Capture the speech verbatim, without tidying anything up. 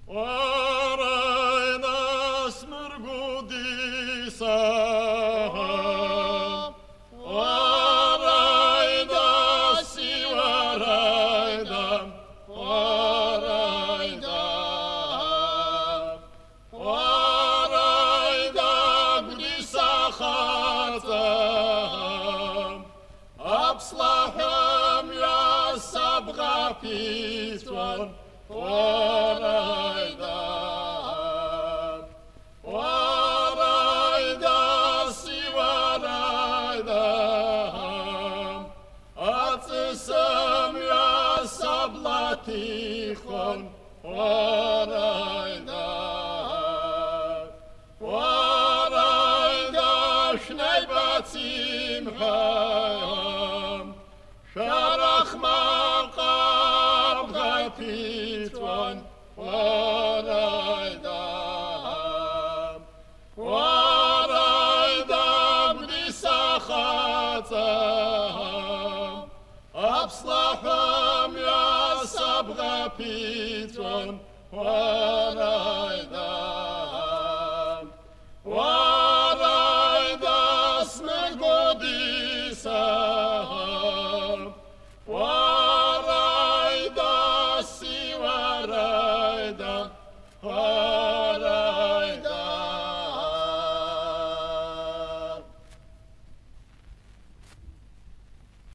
Варайда сморгудиса, варайда сиварайда, варайда, варайда гудиса хатам, апслахьам ясаб гапитван, варайда, варайда сиварайда, ацисам ясаб латихван, варайда, варайда шнай бацим хам, шарахма къаб гапитван, варайда, варайда гудиса хатам, апслахьам ясаб гапитван, варайда, варайда сморгудиса, варайда сиварайда,